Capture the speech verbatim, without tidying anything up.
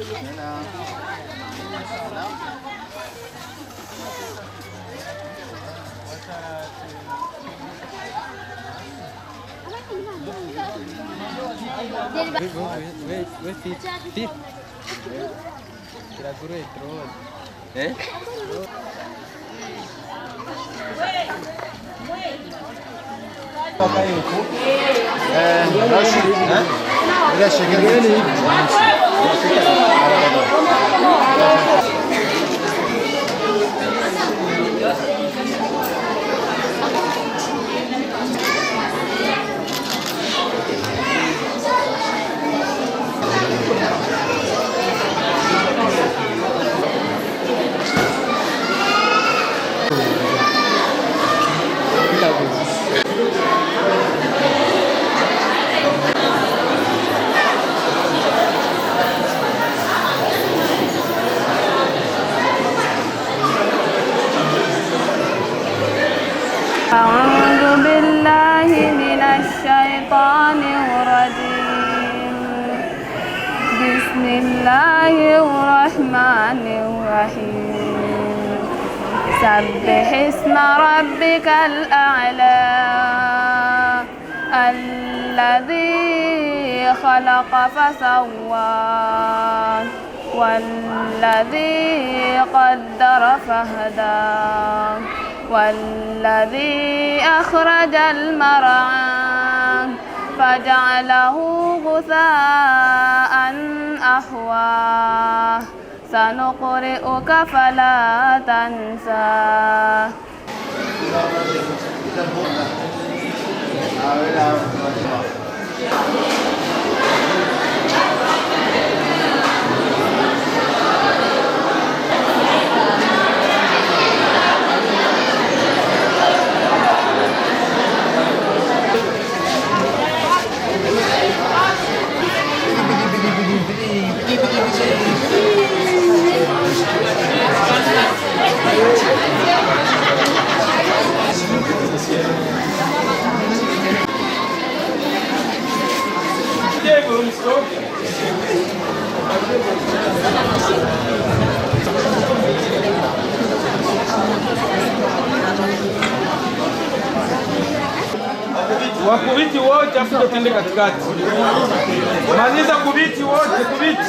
Wait, wait, wait, wait, wait, Steve, Steve. Kira guru e, bro. Eh? Eh, Rashid, eh? Biraz şeker. أعوذ بالله من الشيطان الرجيم. بسم الله الرحمن الرحيم. سبح اسم ربك الأعلى. الذي خلق فسوى، والذي قدر فهدى، والذي أخرج المرعى، فجعله غثاء أحوى. سنقرئك فلا تنسى. Wakubiti wote, afu ndio twende katikati. Maliza kubiti wote, kubiti.